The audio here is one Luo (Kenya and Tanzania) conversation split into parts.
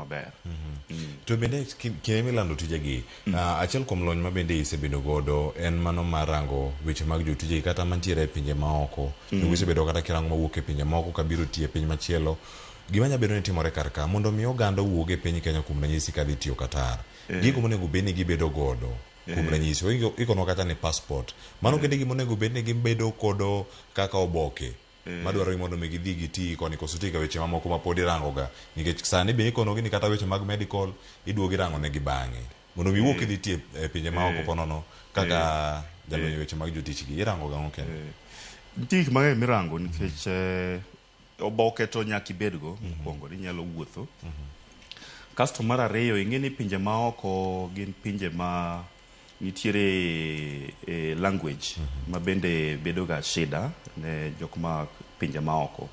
maber. To bende kinde milando tijegi, achiel kuom lony ma bende isebedo godo en mano mar rango weche mag jotijegi kata mantiere e pinje maoko. Mm. Isebedo kata kirango mawuok e pinje moko kabiro tiyo e piny machielo. Gima nyalo bedo ni timore kar ka, mondo mi oganda owuog e piny Kenya kuom ranyisi kadhi tiyo Qatar, gigo monego bed ni gibedo godo kuom ranyisi, ikonwa kata ni passport. Mano kende gima onego bed ni gibedo godo kaka oboke madwaro ni mondo mi gidhi giti koni koso nitie ga weche mamoko ma pod irango ga nikech sani be ikonogi ni kata weche mag medical iduogo irango negi bang'e mondo mi iwuok idhi tiye e pinje maoko ponono kaka jalony e weche mag jotich gi irango ga ang'o kendo? Nitie gik mang'eny mirango nikech oboke to nyaka ibedgo mokwongo ni inyalo wuotho. Kasto mar ariyo ing'e ni pinje maoko gin pinje ma nitiere e language ma bende bedo ga shida ne jok ma pinje maoko.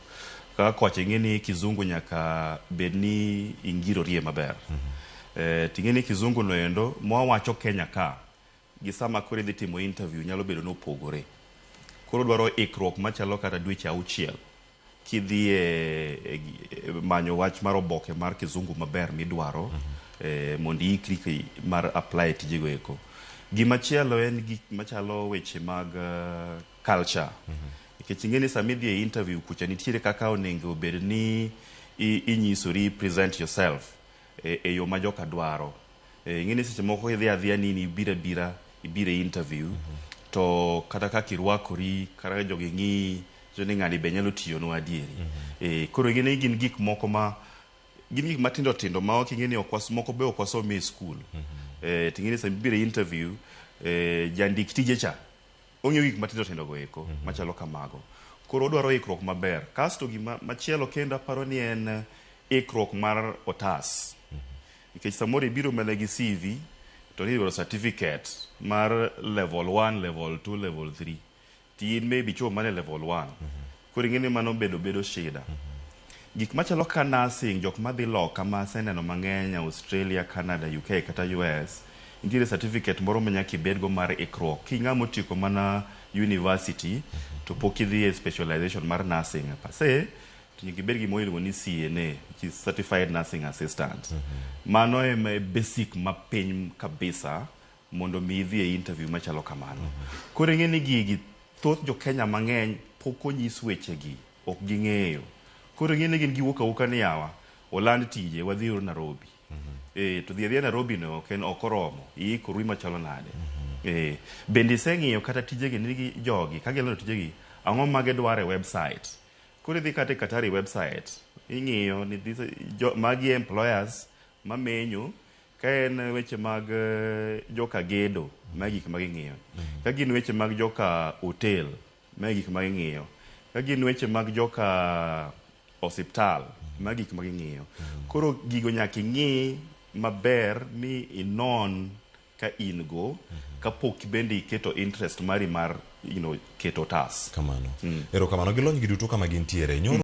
Kaka kocha ing'e ni kizungu nyaka bed ni ingirorie maber. Ting'e ni kizungu no endo mwawacho Kenya ka gi sama koro idhi timo interview nyalo bedo ni opogore. Koro dwaro ikruok machalo kata dweche auchiel kidhi e manyo wach mar oboke mar kizungu maber midwaro mondo iikri mar apply tijego eko. Gimachielo en gik machalo weche mag culture. Nikech ing'e ni sama idhi e interview kucha nitiere kaka onego bed ni inyisori present yourself e yo ma joka dwaro. Ing'e ni seche moko idhi adhiya ni ibiro abira ibiro e interview to kata kaka irwakori kata ka jogi ng'iyi nyiso ni ng'ani be nyalo tiyonwa adieri. Koro ing'e ni gin gik moko ma gin gik matindo tindo ma ok ing'e ni ok moko be ok wasom e skul. Ting'e ni sama ibiro e interview jandik tije cha ong'iyo gik matindo tindo go eko machalo kamago. Koro odwaro ikruok maber. Kasto gima machielo kendo aparo ni en ikruok mar otas. Nikech samoro ibiro mana gi CV to ni idwaro certificate mar level 1, level 2, level 3. To in maybe ichopo mana e level 1. Koro ing'e ni mano bedo shida. Gik machalo ka nursing, jok madhi loka ma aseneno mang'eny Australia, Canada, UK kata US, nitiere certificate moro ma nyaka ibedgo mar ikruok. King'ama otieko mana university to pok idhi e specialization mar nursing per se, to nyaka ibed gi gimoro iluongo ni CNA, which is Certified Nursing Assistant. Mano ema e basic mapiny kabisa mondo mi idhi e interview machalo kamano. Koro ing'e ni gigi thoth jo Kenya mang'eny pok onyis wechegi, ok ging'eyo. Koro ing'e ni gin giwuok awuoka ni yawa, oland tije, wadhi uru Nairobi. To dhi adhiya Nairobi no ok en ok oromo, iikori machalo nade. Bende iseng'iyo kata tijegi ni jogi ka gilando tijegi, ang'o ma gidwaro e website. Koro idhi kata e Qatari website, ing'iyo ni this, magi employers mamenyo, ka en weche mag joka gedo, magi gik ma ging'iyo. Ka gin weche mag joka hotel, magi gik ma ging'iyo. Ka gin weche mag joka osiptal, magi gik ma ging'iyo. Koro gigo nyaka ing'i maber mi inon ka in go kapok bende iketo interest mari mar keto otas. Kamano. Erokamano. Gi lony gi duto kama gintiere. Nyoro